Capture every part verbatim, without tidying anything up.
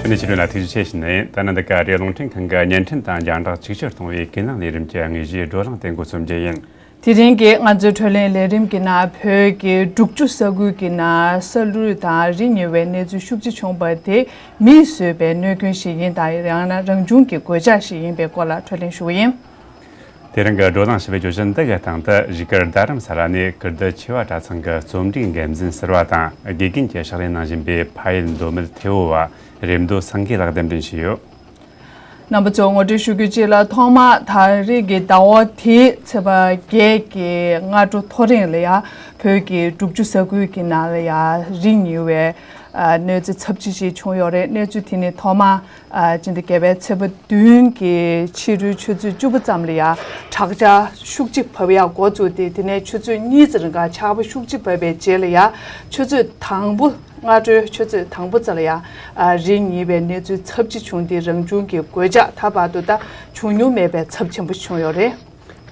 ཨ་ནི་ཕྱི་དྲོ་ལ་ཐུགས་རྗེ་ཆེ་ཞུ་ནས། ད་ནི་འདི་ག་རེད། རླུང་འཕྲིན་ཁང་གི་བརྙན་འཕྲིན་དང་རྒྱང་བསྒྲགས་ཆིག་སྒྱུར་གཏོང་བའི་ཀུན་གླེང་ལས་རིམ་གྱི་དངོས་གཞིའི་བགྲོ་གླེང་དེ་འགོ་རྩོམ་རྒྱུ་ཡིན། དེ་རིང་གི་ང་ཚོའི་བགྲོ་གླེང་ལས་རིམ་གྱི་ནང་བོད་ཀྱི་འབྲུག་ཆུ་ས་ཁུལ་གྱི་ནང་ས་རུད་དང་རི་ཉིལ་བའི་གནས་ཚུལ་ཤུགས་ཆེ་བྱུང་བ་དེ་མིས་བཟོས་པའི་གནོད་སྐྱོན་ཞིག་ཡིན་དང་། ཡང་ན་རང་བྱུང་གི་གོད་ཆག་ཞིག་ཡིན་པའི་སྐོར་ལ་བགྲོ་གླེང་ཞུ་གི་ཡིན། དེ་རིང་གི་བགྲོ་གླེང་ཞུ་བའི་བརྗོད་གཞི་འདི་གི་སྟེང་དུ། བཞུགས་སྒར་རྡ་རམ་ས་ལ་ནས་ཀིརྟི་ཆེ་བ་གྲྭ་ཚང་གི་རྩོམ་སྒྲིག་འགན་འཛིན་ཟུར་པ་དང་། དགེ་རྒན་གྱི་ཕྱག་ལས་གནང་བཞིན་པའི་ཕ་ཡུལ་མདོ་སྨད་ཐེ་བོ་བ་རེ་མདོ་སངས་རྒྱས་ལགས་གདན་འདྲེན་ཞུས་ཡོད། རྣམ་པ་ཚོ་ངོ་སྤྲོད་ཞུ་རྒྱུའི་ཆེད་ལ། ཐོག་མར་ད་རེས་ཀྱི་ཟླ་བ་དེའི་ཚེས་པ་བརྒྱད་ཀྱི་སྔ་དྲོ་ཐོ་རེངས་ལ་ཡ། བོད་ཀྱི་འབྲུག་ཆུ་ས་ཁུལ་གྱི་ནང་ལ་ཡ་རི་ཉིལ་བའི་ཨ་གནོད་འཚེ་ཚབས་ཆེ་ཞིག་བྱུང་ཡོད་རེད། གནས་ཚུལ་དེ་ནི་ཐོག་མར་ཨ་སྤྱི་ཟླ་བརྒྱད་པའི་ཚེས་པ་བདུན་གྱི་ཕྱི་དྲོའི་ཆུ་ཚོད་བཅུ་པ་ཙམ་ལ་ཡ་དྲག་ཆར་ཤུགས་ཆེ་བབས་ཡ་འགོ་བཙུགས་ཏེ། དེ་ནས་ཆུ་ཚོད་གཉིས་ཙམ་རིང་ག་ཆར་པ་ཤུགས་ཆེ་བབས་པའི་རྗེས་ལ་ཡ། ཆུ་ཚོད་དང་པོ། སྔ་དྲོའི་ཆུ་ཚོད་དང་པོ་ཙམ་ལ་ཡ། ཨ་རི་ཉིལ་བའི་གནས་ཚུལ་ཚབས་ཆེ་བྱུང་སྟེ། རང་བྱུང་གི་གོད་ཆག་ད་བར་དུ་ད་བྱུང་མྱོང་མེད་པའི་ཚབས་ཆེན་པོ་བྱུང་ཡོད་རེད།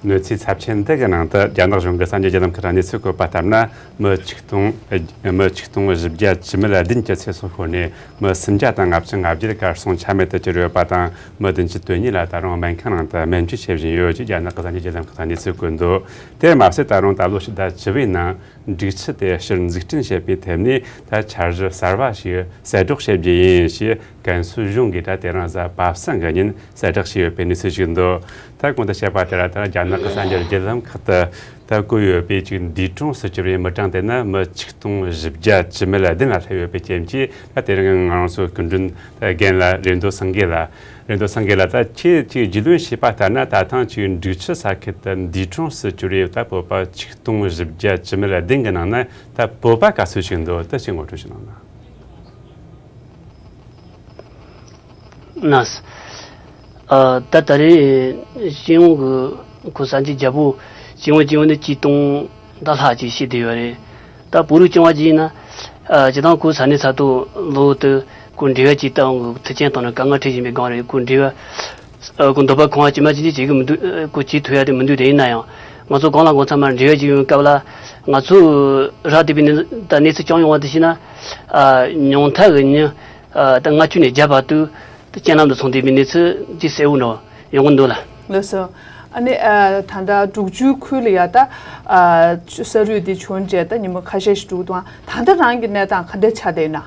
གནོད་འཚེ་ཚབས་ཆེན་འདི་གི་ནང་དུ་རྒྱ་ནག་གཞུང་གི་གསར་འགྱུར་བརྒྱུད་ལམ་ཁག་གི་གནས་ཚུལ་བཀོད་པ་ལྟར་ན། མི་ཆིག་སྟོང་། མི་ཆིག་སྟོང་བཞི་བརྒྱ་བཅུ་མེད་བདུན་གྱི་ཚེ་སྲོག་ཤོར་ནས། མི་སུམ་བརྒྱ་དང་ལྔ་བཅུ་ང་བརྒྱད་གར་སོང་ཆ་མེད་དུ་གྱུར་ཡོད་པ་དང་། མི་བདུན་ཅུ་དོན་གཉིས་ལ་ད་རུང་སྨན་ཁང་ནང་དུ་སྨན་བཅོས་བྱེད་བཞིན་ཡོད་ཅེས་རྒྱ་ནག་གི་གསར་འགྱུར་བརྒྱུད་ལམ་ཁག་གི་གནས་ཚུལ་བཀོད་འདུག་དེར་མ་ཟད། ད་རུང་ད་ལོ་ཕྱི་ཟླ་བཅུ་པའི་ནང་འབྲུག་ཆུ་དེ་ཕྱིར་འཛུགས་སྐྲུན་བྱེད་པའི་ཐད་ནས་ད་འཆར་གཞི་གསར་བ་ཞིག་གསལ་སྒྲོག་བྱེད་རྒྱུ་ཡིན་ཞེས་ཀན་སུའུ་གཞུང་གིས་ད་དེ་རིང་གཟའ་པ་སངས་ཀྱི་ཉིན་གསལ་བསྒྲགས་བྱས་ཡོད་པའི་གནས་ཚུལ་ཞིག་འདུག་ད་གོང་དུ་བཤད་པ་ལྟར། ད་རྒྱ་ནག་གི་གསར་འགྱུར་བརྒྱུད་ལམ་ཁག་ཏུ་ད་བཀོད་ཡོད་པའི་ཅིག་འདས་གྲོངས་སུ་གྱུར་བའི་མི་གྲངས་དེ་ནི་མི་ཆིག་སྟོང་བཞི་བརྒྱ་བཅུ་མེད་བདུན་ལ་སླེབས་ཡོད་པའི་རྐྱེན་གྱིས། ད་དེ་རིང་ང་རང་ཚོའི་སྐུ་མགྲོན་རྒན་ལགས་རེ་མདོ་སངས་རྒྱས་ལགས། རེ་མདོ་སངས་རྒྱས་ལགས། ད་ཁྱེད་ཀྱིས་རྒྱུས་ལོན་བྱས་པ་ལྟར་ན། ད་ཐེངས་ཅིག་འབྲུག་ཆུ་ས་ཁུལ་དུ་འདས་གྲོངས་སུ་གྱུར་ཡོད་ད་བོད་པ་ཆིག་སྟོང་བཞི་བརྒྱ་བཅུ་མེད་བདུན་གྱི་ནང་ན། ད་བོད་པ་ག་ཚོད་ཅིག་འདུག་ད་ཅིག་ངོ་སྤྲོད་ཅིག་གནང་ན། ན། ཨ། ད་ད་རེས་སྤྱི་ཡོངས་ཀྱི་ཁོ་ས་འཛིན་རྒྱལ་པོ་སྤྱི་ཡོངས་སྤྱི་ཡོངས་ནས་ཆིག་སྟོང་ད་ལྷག་ཅིག་ཤི་བསྡད་ཡོད་རེད། ད་བོད་རིགས་སྐྱོང་བ་ཅིག་ཡིན་ན། ཨ། སྤྱིར་བཏང་ཁོ་ས་གནས་ས་ཐོག་ལོག་དུས་ཁོ་འབྲེལ་བ་ཅིག་བཏང་། ཁོ་མཐུན་རྐྱེན་བཏང་ནས་དཀའ་ངལ་འཕྲད་བཞིན་པའི་སྒང་རེད། ཁོ་འབྲེལ་བ། ཨ། ཁོ་འདོད་པ་ཁེངས་པ་ཇི་མ་ཇི་བཞིན་བྱེད་ཀྱི་མི་འདུག་ཁོ་བྱེད་ཐུབ་ཡ་དེ་མི་འདུག་དེ་ཡིན་ན་ཡང་ང་ཚོ་གང་ལ་གང་འཚམ་མར་འབྲེལ་བ་ཅིག་ཡོང་སྐབས་ལ། ང་ཚོ་རག་བསྡད་པའི་གནས་ད་གནས་ཚུལ་རྐྱང་ཡོང་བ་དེ་བྱས་ན། ཨ། ཉུང་མཐའ་གི་ཉིན། ཨ། ད་ལྔ་བཅུ་ནས་བརྒྱ་བར་དུ་ད་རྐྱེན་ལམ་དུ་སོང་བསྡད་པའི་གནས་ཚུལ་ཅིག་གསལ་བོ་འགྲོ་ཡོང་གི་འདུག་ལ། ལགས་སོ། ཨ་ནི། ཨ། ད་ལྟ་འབྲུག་ཆུའི་ཁུལ་ལ་ཡ་ད། ཨ། ཆུ་ས་རུད་དེ་བྱུང་རྗེས་ད་ཉིན་མོ་ཁ་ཤས་ཤིག་འགྲོ་གི་འདུག་ད་ལྟ་རང་གི་གནས་སྟངས་ག་འདྲ་ཆགས་བསྡད་ན།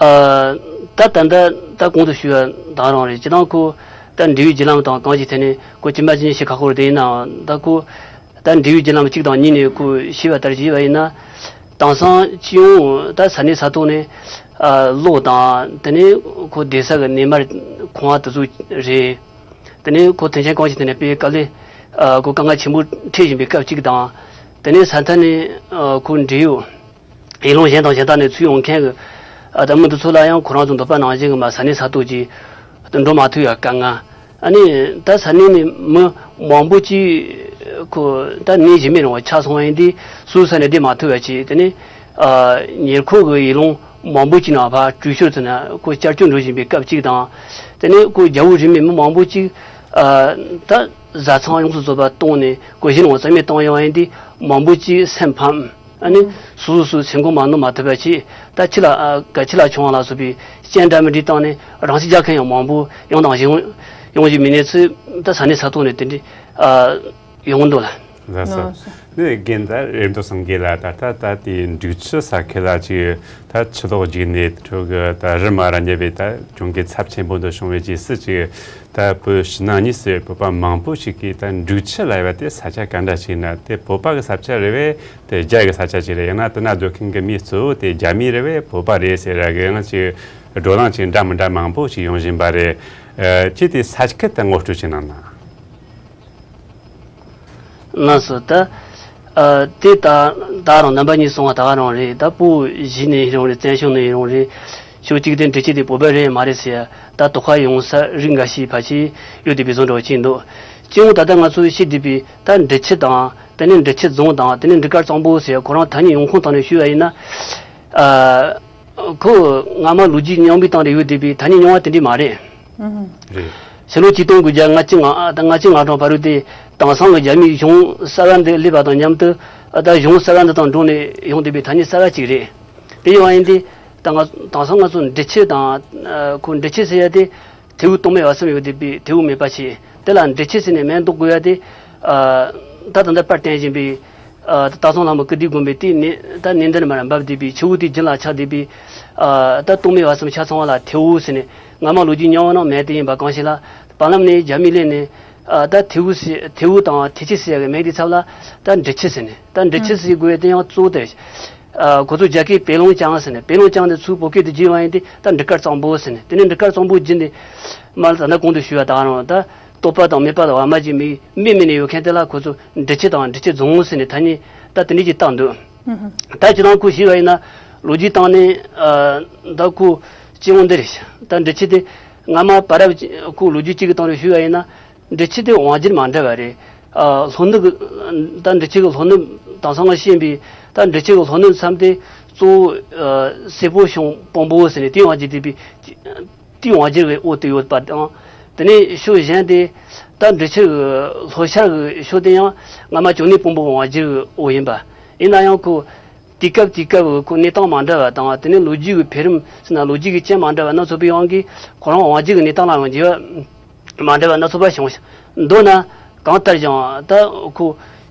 ཨ། ད་ད་ལྟ་ད་གོང་དུ་ཞུས་པ་དང་རང་རེད། སྤྱིར་བཏང་ཁོ་ད་འབྲེལ་ཡོད་བརྒྱུད་ལམ་དང་གང་ཅིའི་ཐད་ནས་ཁོ་ཇི་མ་ཇི་བཞིན་ཤི་ཁག་པོ་རེད། དེ་ཡིན་ནའང་ད་ཁོ་ད་འབྲེལ་ཡོད་བརྒྱུད་ལམ་གཅིག་དང་གཉིས་ནས་ཁོ་ཤེས་པ་ལྟར་བྱས་པ་ཡིན་ན། དེང་སང་སྤྱི་ཡོངས་ད་ས་གནས་ས་ཐོག་ནས། ཨ། གློག་དང་དེ་ནས་ཁོ་བསྡད་ས་གི་གནས་མལ་ཁང་བ་དེ་ཚོ་རེད། དེ་ནས་ཁོ་མཐུན་རྐྱེན་གང་ཅིའི་ཐད་ནས་དཔེ་དཀའ་ལས། ཨ། ཁོ་དཀའ་ངལ་ཆེན་པོ་འཕྲད་བཞིན་པའི་སྐབས་གཅིག་དང་། དེ་ནས་ས་མཐའ་ནས། ཨ། ཁོ་འབྲེལ་ཡོད་ཡུལ་ལུང་གཞན་དང་གཞན་དག་ནས་ཚུར་ཡོང་མཁན་གྱི། ཨ། ད་མི་འདི་ཚོ་ལ་ཡང་ཁོ་རང་ཚོ་འདོད་པ་ནང་བཞིན་གྱི་མར་ས་གནས་ས་ཐོག་ཅིག་ཏུ་འགྲོ་མ་ཐུབ་ཡ་དཀའ་ངལ། ཨ་ནི་ད་ས་གནས་ནས་མི་མང་པོ་ཅིག་ཁོ་ད་ནད་གཞི་མེད་རུང་བ་ཆགས་སོང་བ་ཡིན་དུས་སོ་སོའི་ས་ནས་བསྡད་མ་ཐུབ་ཡ་ཅིག་དེ་ནས། ཨ། ཉེ་འཁོར་གྱི་ཡུལ་ལུང་མང་པོ་ཅིག་ནང་ཕར་བྲོས་བྱོལ་ཚུར་ནས་ཁོ་བསྐྱར་བཅོས་འགྲོ་བཞིན་པའི་སྐབས་གཅིག་དང་། དེ་ནས་ཁོ་རྒྱ་བོད་རིས་མེད་མི་མང་པོ་ཅིག་ཨ། ད་བཟའ་ཚང་ཡོངས་སུ་རྫོགས་པ་བཏང་ནས་ཁོ་གཞི་ནས་འོང་རྩ་མེད་བཏང་ཡོང་བ་ཡིན་དུས་མང་པོ་ཅིག་སེམས་ཕམ། ཨ་ནི་སོ་སོ་སོའི་སེམས་ཁོང་མ་ནོར་མ་ཐུབ་པ་བྱས། ད་ཁྱི་ལ། ཨ། ག་ཁྱི་ལ་མཆོང་བ་ལ་སོགས་པའི་རྐྱེན་འདྲ་མི་འདྲ་བཏང་ནས་རང་ཤི་རྒྱག་མཁན་ཡང་མང་པོ་ཡོང་དང་ཡོང་ཡོང་བཞིན་པའི་གནས་ཚུལ་ད་ས་གནས་ས་ཐོག་ནས་དེ་འདྲ། ཨ། ཡོང་གི་འདུག་ལ། ལགས་སོ། ལགས་སོ། ནི་རྒན་ད་རེ་མདོ་སངས་རྒྱས་ལགས། ད་ད་ད་དེ་འབྲུག་ཆུ་ས་ཁུལ་ལ་ཅིག་ད་ཆུ་ལོག་རྒྱུག་ནས་ཁྲོད་གི་ད་རི་མ་ར་ཉེ་བའི་ད་གྱོང་གུན་ཚབས་ཆེན་པོ་འདི་བྱུང་བའི་རྗེས་སུ་ཅིག་ད་བོད་ཕྱི་ནང་གཉིས་སུ་བོད་པ་མང་པོ་ཞིག་གིས་ད་འབྲུག་ཆུ་ལབ་པ་དེ་ས་ཆ་ག་འདྲ་ཞིག་ན་དེ་བོད་པ་གི་ས་ཆ་རེད་པས། དེ་རྒྱ་གི་ས་ཆ་ཅིག་རེད། ཡང་ན་དེ་ན་སྡོད་མཁན་གི་མི་གཙོ་བོ་དེ་རྒྱ་མི་རེད་པས། བོད་པ་རེད་ཟེར་ར་གི་ཡང་ཅིག་བགྲོ་གླེང་ཅིག་འདྲ་མི་འདྲ་མང་པོ་ཞིག་ཡོང་བཞིན་པ་རེད། ཨ། ཁྱེད་དེ་ས་ཁུལ་དེ་ངོ་སྤྲོད་ཅིག་གནང་ན། ལགས་སོ། ད། ཨ། དེ་ད་ད་རང་རྣམ་པ་གཉིས་གསུངས་པ་ད་ག་རང་རེད། ད་བོད་གཞིས་ནས་ཡིན་རུང་རེད། བཙན་བྱོལ་ནས་ཡིན་རུང་རེད། ཕྱོགས་གཅིག་དེ་འབྲི་ཆུ་དེ་བོད་པ་རེད་མ་རེད་ཟེར་ཡ་ད་དོགས་པ་ཡོང་ས་རིགས་འགའ་ཞིག་ཕལ་ཆེར་ཡོད་བསྡད་པའི་བཟོ་འདྲ་བ་ཅིག་འདུག་སྤྱི་ཡོངས་ད་ལྟ་ང་ཚོ་ཤེས་བསྡད་པའི་ད་འབྲི་ཆུ་དང་། དེ་ནས་འབྲི་ཆུ་རྫོང་དང་། དེ་ནས་འབྲི་དཀར་གཙང་པོ་ཟེར་ཡ་ཁོ་རང་ཐ་སྙད་ཡོང་ཁུངས་ཐོག་ནས་ཞུས་པ་ཡིན་ན། ཨ། ཁོ་སྔ་མ་ལོ་རྒྱུས་རྙིང་པའི་སྟེང་དུ་ཡོད་བསྡད་པའི་ཐ་སྙད་རྙིང་བ་དེ་འདྲ་མ་རེད། ཨུ་ཧུམ། རེད། ཕྱི་ལོ་ཆིག་སྟོང་དགུ་བརྒྱ་ལྔ་བཅུ་ང་ལྔ་བཅུ་ང་གྲངས་བར་དུ་དེ་དེང་སང་གི་རྒྱ་མིའི་གཞུང་གསར་བ་འདི་སླེབས་པ་དང་མཉམ་དུ། ཨ། ད་གཞུང་གསར་བ་འདི་དང་འགྲོགས་ནས་ཡོང་བསྡད་པའི་ཐ་སྙད་གསར་བ་ཅིག་རེད། དེ་ཡིན་པ་ཡིན་ཏེ། ད་ང་དེང་སང་ང་ཚོ་འབྲི་ཆུ་དང་ཨ་ཁོ་འབྲི་ཆུ་ཟེར་ཡ་དེ་ཐེའུ་སྟོང་མེད་བར་གསུམ་ཡོད་བསྡད་པའི་ཐེའུ་མེད་པ་བྱས། དེ་ལ་འབྲི་ཆུ་ཟེར་ནས་མིང་འདོགས་དགོས་ཡ་དེ་ཨ་ད་ད་ལྟ་པར་བསྟན་བཞིན་པའི་ཨ་སྟག་ཚང་ལྷ་མོ་ཀིརྟི་དགོན་པའི་དེ་ནས་ད་གནས་འདིར་མར་འབབ་བསྡད་པའི་ཆུ་བོ་དེའི་རྒྱུན་ལ་ཆགས་བསྡད་པའི་ཨ་ད་སྟོང་མེད་བར་གསུམ་ཆ་ཚང་བ་ལ་ཐེའུ་ཟེར་ནས། སྔ་མ་ལོ་རྒྱུས་རྙིང་བ་ནང་མེད་དེ་ཡིན་པ་གང་ཞིག་ལ། བར་ལམ་ནས་རྒྱ་མི་སླེབས་ནས་ཨ་ད་ཐེའུ་ཟེར་ཐེའུ་དང་ཐེ་ཆུ་ཟེར་ཡ་གི་མིང་དེ་ཚབ་ལ་ད་འབྲི་ཆུ་ཟེར་ནས། ད་འབྲི་ཆུ་ཟེར་དགོས་ཡ་དེ་ཡང་གཙོ་བོ་དེ། ཨ་ཁོ་ཚོ་རྒྱ་སྐད་པེ་ལོང་ཅང་ཟེར་ནས། པེ་ལོང་ཅང་དེ་ཚུར་བོད་སྐད་དུ་བསྒྱུར་བ་ཡིན་ཏེ་ད་འབྲི་དཀར་གཙང་པོ་ཟེར་ནས། དེ་ནས་འབྲི་དཀར་གཙང་པོ་བསྒྱུར་ནས་མར་ད་ལྟ་གོང་དུ་ཞུས་པ་དང་རང་ད་སྟོད་པ་དང་སྨད་པ་དང་བར་མ་གྱི་མི་སྨད་མི་ནས་ཡོད་མཁན་དེ་ལ་ཁོ་ཚོ་འབྲི་ཆུ་དང་འབྲི་ཆུ་རྫོང་ཟེར་ནས་ཐ་སྙད་ད་དེ་འདྲ་ཅིག་བཏགས་འདུག་ད་ཅི་ཐང་ཁོ་ཞུས་པ་ཡིན་ན་ལོ་རྒྱུས་སྟེང་ནས་ཨ་ད་ཁོ་སྤྱི་ཡོངས་འདི་རེད། ད་འབྲི་ཆུ་དེ་སྔ་མ་བར་རབས་ཁོ་ལོ་རྒྱུས་གཅིག་གི་སྟེང་ནས་ཞུས་པ་ཡིན་ན། འབྲི་ཆུ་དེ་དབང་སྒྱུར་མ་འདྲ་བ་རེད། ཨ་ལྷོ་ནུབ་ཀྱི་ད་འབྲི་ཆུ་གི་ལྷོ་ནུབ་དེང་སང་ང་ཤེས་པའི་ད་འབྲི་ཆུ་གི་ལྷོ་ནུབ་མཚམས་དེ་གཙོ་བོ་ཨ་སེར་པོ་གཤོང་སྤོན་པོ་ཟེར་ནས་དེའི་དབང་སྒྱུར་བསྡད་པའི་དེའི་དབང་སྒྱུར་བའི་འོག་ཏུ་ཡོད་པ་དང་། དེ་ནས་ཕྱོགས་གཞན་དེ་ད་འབྲི་ཆུ་གི་ལྷོ་ཤར་གྱི་ཕྱོགས་དེ་ཡང་སྔ་མ་ཅོ་ནེ་སྤོན་པོ་གི་དབང་སྒྱུར་བའི་འོག་ཡིན་པ། ཡིན་ན་ཡང་ཁོ་དུས་སྐབས་དུས་སྐབས་ཀྱི་ཁོ་གནས་སྟངས་མ་འདྲ་བ་དང་། དེ་ནས་ལོ་རྒྱུས་ཀྱི་འཕེལ་རིམ་ཟེར་ན་ལོ་རྒྱུས་ཀྱི་རྐྱེན་མ་འདྲ་བ་སྣ་ཚོགས་པའི་དབང་གིས་ཁོ་རང་དབང་སྒྱུར་གྱི་གནས་སྟངས་ལའང་འགྱུར་བ་མ་འདྲ་བ་སྣ་ཚོགས་པ་བྱུང་། མདོར་ན་གང་ལྟར་ཀྱང་ད་ཁོ་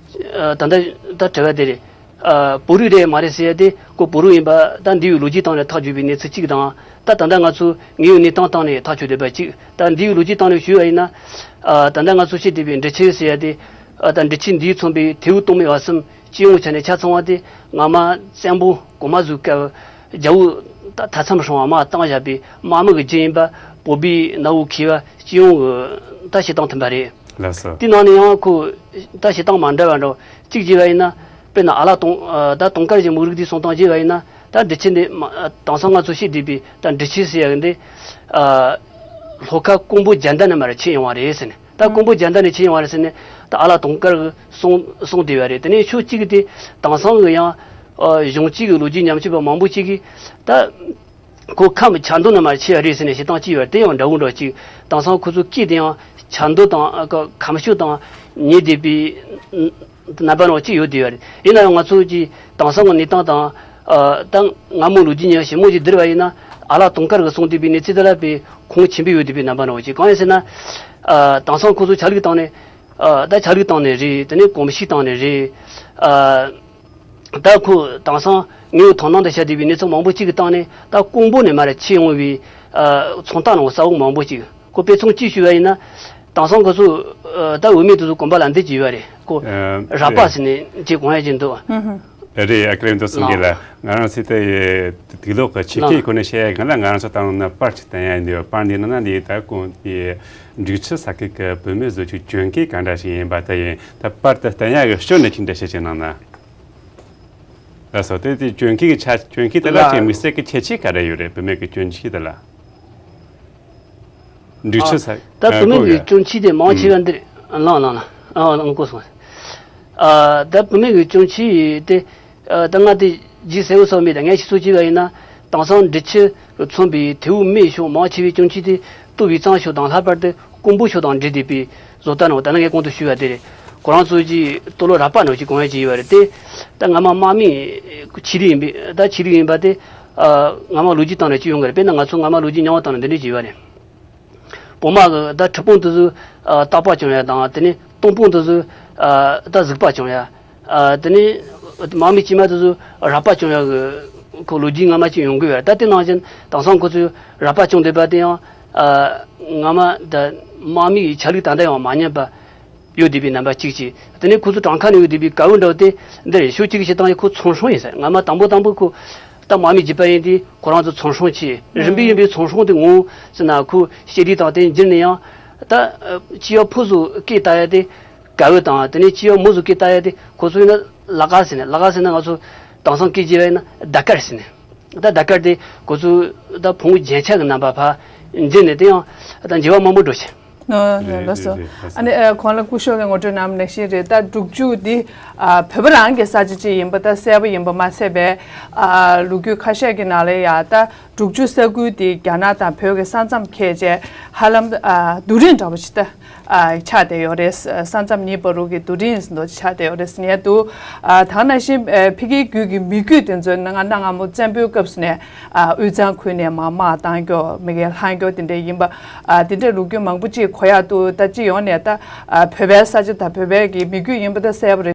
ཨ་ད་ལྟ་ད་དྲི་བ་དེ་རེད། ཨ་བོད་རིགས་རེད་མ་རེད་ཟེར་ཡ་དེ་ཁོ་བོད་རིགས་ཡིན་པ་ད་འདས་པའི་ལོ་རྒྱུས་སྟེང་ནས་ཐག་གཅོད་པའི་གནས་ཚུལ་གཅིག་དང་། ད་ད་ལྟ་ང་ཚོ་དངོས་ཡོད་གནས་སྟངས་སྟེང་ནས་ཐག་གཅོད་བསྡད་པ་གཅིག་ད་འདས་པའི་ལོ་རྒྱུས་སྟེང་ནས་ཞུས་པ་ཡིན་ན། ཨ་ད་ལྟ་ང་ཚོ་ཤེས་བསྡད་པའི་འབྲི་ཆུ་ཟེར་ཡ་དེ་ཨ་ད་འབྲི་ཆུ་འདིས་མཚོན་པའི་ཐེའུ་སྟོང་མེད་བར་གསུམ་སྤྱི་ཡོངས་ཆ་ནས་ཆ་ཚང་བ་དེ་སྔ་མ་བཙན་པོ་གོང་མ་ཟུར་བཀའ་རྒྱལ་པོ་ད་མཐའ་མཚམས་སྲུང་བ་དམག་བཏང་བཞག་པའི་དམག་མི་གི་རྒྱུ་ཡིན་པ་བོད་པའི་གནའ་བོའི་མཁས་པ་སྤྱི་ཡོངས་ཀྱི་ད་བྱེད་སྟངས་མཐུན་པ་རེད། ལགས་སོ། དེའི་ནང་ནས་ཡང་ཁོ་ད་བྱེད་སྟངས་མ་འདྲ་བ་འདྲ་བོ་གཅིག་བྱས་པ་ཡིན་ན། དཔེར་ན་ཨ་ལགས་དུང་ད་དུང་དཀར་གྱི་དམུ་རིགས་དེ་སོང་སྟངས་བྱས་པ་ཡིན་ན། ད་འབྲི་ཆུ་འདི་མ་དེང་སང་ང་ཚོ་ཤེས་བསྡད་པའི་ད་འབྲི་ཆུ་ཟེར་ཡ་གི་འདི་ཨ་ལྷོ་ཁ་ཀོང་པོ་རྒྱལ་མདའ་ནས་མར་ཆད་ཡོང་བ་རེད་ཟེར་ནས། ད་ཀོང་པོ་རྒྱལ་མདའ་ནས་ཆད་ཡོང་བ་རེད་ཟེར་ནས་ད་ཨ་ལགས་དུང་དཀར་གྱིས་གསུངས་གསུངས་བསྡད་པ་རེད། དེ་ནས་ཕྱོགས་གཅིག་གི་དེ་དེང་སང་གི་ཡང་ཨ་གཞུང་གཅིག་གི་ལོ་རྒྱུས་ཉམས་ཞིབ་པ་མང་པོ་ཅིག་གིས་ད་ཁོ་ཁམས་བྱ་མདོ་ནས་མར་ཆད་ཡ་རེད་ཟེར་ནས་བྱེད་སྟངས་ཅིག་ཡོད་རེད། དེ་ཡང་འདྲ་བོ་འདྲ་བོ་ཅིག་དེང་སང་ཁོ་ཚོ་སྐད་དེ་ཡང་བྱ་མདོ་དང་ཨ་ཁམས་ཕྱོགས་དང་ཉེ་བསྡད་པའི་རྣམ་པ་ནང་གཅིག་ཡོད་བསྡད་ཡོད་རེད། ཡིན་ན་ཡང་ང་ཚོ་གི་དེང་སང་གི་གནས་སྟངས་དང་ཨ་ད་སྔ་མོ་ལོ་རྒྱུས་ཉག་ཞིབ་མོ་ཞིག་བསྡུར་བ་ཡིན་ན། ཨ་ལགས་དུང་དཀར་གྱིས་གསུངས་བསྡད་པའི་གནས་ཚུལ་དེ་ལ་དཔེ་ཁུངས་ཆེན་པོ་ཡོད་བསྡད་པའི་རྣམ་པ་ནང་གཅིག་གང་ཡིན་ཟེར་ན། ཨ་དེང་སང་ཁོ་ཚོ་ཆ་ལུགས་སྟེང་ནས་ཨ་ད་ཆ་ལུགས་སྟེང་ནས་རེད། དེ་ནས་གོམས་གཤིས་སྟེང་ནས་རེད། ཨ་ད་ཁོ་དེང་སང་ངའི་དོ་སྣང་དུ་བྱ་བསྡད་པའི་གནས་ཚུལ་མང་པོ་ཅིག་གི་སྟེང་ནས་ད་ཀོང་པོ་ནས་མར་ཆད་ཡོང་བའི་ཨ་མཚོན་རྟགས་ནང་ས་འོག་མང་པོ་ཅིག་ཁོ་དཔེ་མཚོན་གཅིག་ཞུས་པ་ཡིན་ན། དེང་སང་ཁོ་ཚོ་ཨ་ད་བུད་མེད་དེ་ཚོ་གོམ་པ་ལ་འདི་བྱས་ཡོད་རེད། ཁོ་ཨ་ར་པ་ཟེར་ནས་ཅིག་གོན་ཡ་ཅིག་འདུག་ཨ་རེད། ཨ་ཀ་རེ་འདུག་གསུང་གི་ལ། ང་རང་ཚོ་ད་དུག་ལོག་གི་ཆེད་མཁས་ཁོ་ནས་བཤད་ཡ་གང་ལ། ང་རང་ཚོ་ད་ནང་ན་པར་ཅིག་བསྟན་ཡ་ཡིན་འདུག་པར་འདི་ནང་ན་འདི་ད་ཀོང་འདི་འབྲི་ཆུ་ས་ཁུལ་གྱི་བུད་མེད་བཟོ་ཆུ་གྱོན་གོས་ག་འདྲ་ཞིག་ཡིན་པ་དེ་ཡིན། ད་པར་དེ་བསྟན་ཡ་གི་ཞོར་ནས་ཅིག་འགྲེལ་བཤད་ཅིག་གནང་ན། ལགས་སོ། དེ་དེ་གྱོན་གོས་ཀྱི་ཆ་གྱོན་གོས་དེ་ལ་ལ་ཅིག་དམིགས་བསལ་གྱི་ཁྱད་ཆོས་ག་རེ་ཡོད་རེད། བུད་མེད་ཀྱི་གྱོན་གོས་དེ་ལ། འབྲི་ཆུ་ས་ད་ཨ་བུད་མེད་ཀྱི་གྱོན་གོས་དེ་མང་ཆེ་བ་འདིར་ལངས་ལངས་ལངས་ཨ་ལངས་གོ་སོང་། ཨ་ད་བུད་མེད་ཀྱི་གྱོན་གོས་དེ་ཨ་ད་ང་དེ་ཇི་སེ་བོ་སོགས་མེད། ད་ངས་ཤེས་ཚོད་བྱས་པ་ཡིན་ན། དེང་སང་འབྲི་ཆུ་མཚོན་པའི་ཐེའུ་སྨད་ཕྱོགས་མང་ཆེ་བའི་གྱོན་གོས་དེ་སྟོད་དབུས་གཙང་ཕྱོགས་དང་ལྷག་པར་དུ་ཀོང་པོ་ཕྱོགས་དང་འབྲེལ་བསྡད་པའི་བཟོ་ལྟ་ནང་། ད་ནི་ངས་གོང་དུ་ཞུས་པ་དེ་རེད། ཁོ་རང་ཚོ་གྱི་སྟོད་ལྭ་ར་པ་ནང་བཞིན་གོན་ཡ་ཅིག་ཡོད་པ་རེད་དེ། ད་སྔ་མ་དམག་མིའི་ཆས་རིགས་ཡིན་པས། ད་ཆས་རིགས་ཡིན་པ་དེ་ཨ་སྔ་མ་ལོ་རྒྱུས་སྟེང་ནས་ཅིག་ཡོང་གི་རེད། དཔེར་ན་ང་ཚོ་སྔ་མ་ལོ་རྒྱུས་རྙིང་བ་སྟེང་ནས་འདི་འདྲས་ཅིག་ཡོད་པ་རེད། བོད་དམག་གི་ད་ཁྲི་སྤུངས་དེ་ཚོ་ཨ་སྟག་པ་གྱོན་ཡ་དང་། དེ་ནས་སྟོང་སྤུངས་དེ་ཚོ་ཨ་ད་གཟིག་པ་གྱོན་ཡ། ཨ་དེ་ནས་དམག་མི་དཀྱུས་མ་དེ་ཚོ་ར་པ་གྱོན་ཡ་གི་ཁོ་ལོ་རྒྱུས་སྔ་མ་ཅིག་ཡོང་གི་ཡོད་རེད། ད་དེ་ནང་བཞིན་དེང་སང་ཁོ་ཚོས་ར་པ་གྱོན་བསྡད་པ་དེ་ཡང་ཨ་སྔ་མ་ད་དམག་མིའི་ཆ་ལུགས་ད་ལྟ་ཡང་མ་ཉམས་པ་ཡོད་བསྡད་པའི་རྣམ་པ་གཅིག་བྱས། དེ་ནས་ཁོ་ཚོ་བྲང་ཁ་ནས་ཡོད་བསྡད་པའི་དཀར་པོ་འདྲ་བོ་དེ་འདི་རེད། ཕྱོགས་གཅིག་གི་བྱེད་སྟངས་ཡིན། ཁོ་ཚོན་སྲུང་ཡིན་ཟེར། སྔ་མ་དང་པོ་དང་པོ་ཁོ་ད་དམག་མི་རྒྱུག་པ་ཡིན་དུས་ཁོ་རང་ཚོ་ཚོན་སྲུང་བྱས། རིམ་པས་རིམ་པས་ཚོན་སྲུང་དེ་ངོ་བོ་ཟེར་ན་ཁོ་ཤེས་རིག་དང་དེ་འགྱུར་ནས་ཡང་ད་ཨ་སྐྱེས་པ་ཕོ་ཚོ་སྐད་བཏགས་ཡ་དེ་དཀར་པོ་དང་། དེ་ནས་སྐྱེས་པ་མོ་ཚོ་སྐད་བཏགས་ཡ་དེ་ཁོ་ཚོ་ཡིན་ན་ལ་དཀར་ཟེར་ནས། ལ་དཀར་ཟེར་ན་ང་ཚོ་དེང་སང་སྐད་བརྗོད་པ་ཡིན་ན་ཟླ་དཀར་ཟེར་ནས། ད་ཟླ་དཀར་དེ་ཁོ་ཚོ་ད་ཕུང་པོ་རྒྱན་ཆ་གི་རྣམ་པ་ཕར་འགྱུར་ནས་དེ་ཡང་ད་འགྱུར་བ་མང་པོ་འགྲོ་ཕྱིན། ཨ་ལགས་སོ། རེད་རེད་རེད། ཨ་ནི་ཨ་གོང་ལ་སྐུ་ཞབས་ཀྱིས་ངོ་སྤྲོད་གནང་བ་ནང་བཞིན་རེད། ད་སྒྲུབ་རྒྱུ་འདི་ཨ་བོད་པ་རང་གི་ས་ཆ་ཅིག་ཡིན་པ་ད་གསལ་པོ་ཡིན་པ་མ་ཟད་པའི་ཨ་ལོ་རྒྱུས་ཁ་ཤས་ཀྱི་ནང་ལ་ཡ་ད་སྒྲུབ་རྒྱུ་ས་ཁུལ་འདི་རྒྱ་ནག་དང་བོད་ཀྱི་ས་མཚམས་ཁེལ་བྱས་ཧ་ལམ་ཨ་རྡོ་རིང་འདྲ་བོ་ཞིག་ད། ཨ་ཆགས་བསྡད་ཡོད་རེད། ས་མཚམས་གཉིས་བར་དུ་གི་རྡོ་རིང་ཟིན་ཏོ་ཆགས་བསྡད་ཡོད་རེད་ཟེར་ནས་འདུག་ཨ་ད་ནང་བཞིན་ཨ་ཕ་གིའི་རྒྱུད་ཀྱི་མི་རྒྱུད་དེ་ཚོའི་ནང་གནའ་སྔ་མོ་བཙན་པོའི་སྐབས་སུ་ནས་ཨ་དབུས་གཙང་ཁུལ་ནས་མར་དམག་བཏང་རྒྱུ་མི་གའི་ལྷང་རྒྱུ་དེ་འདྲ་ཡིན་པ། ཨ་དེ་འདྲའི་ལོ་རྒྱུས་མང་པོ་ཅིག་གོ་ཡག་འདུག་ད་སྤྱི་ཡོངས་ནས་ད་ཨ་བོད་པའི་ས་ཆ་དང་བོད་པའི་གི་མི་རྒྱུད་ཡིན་པ་ད་གསལ་པོ་རེད།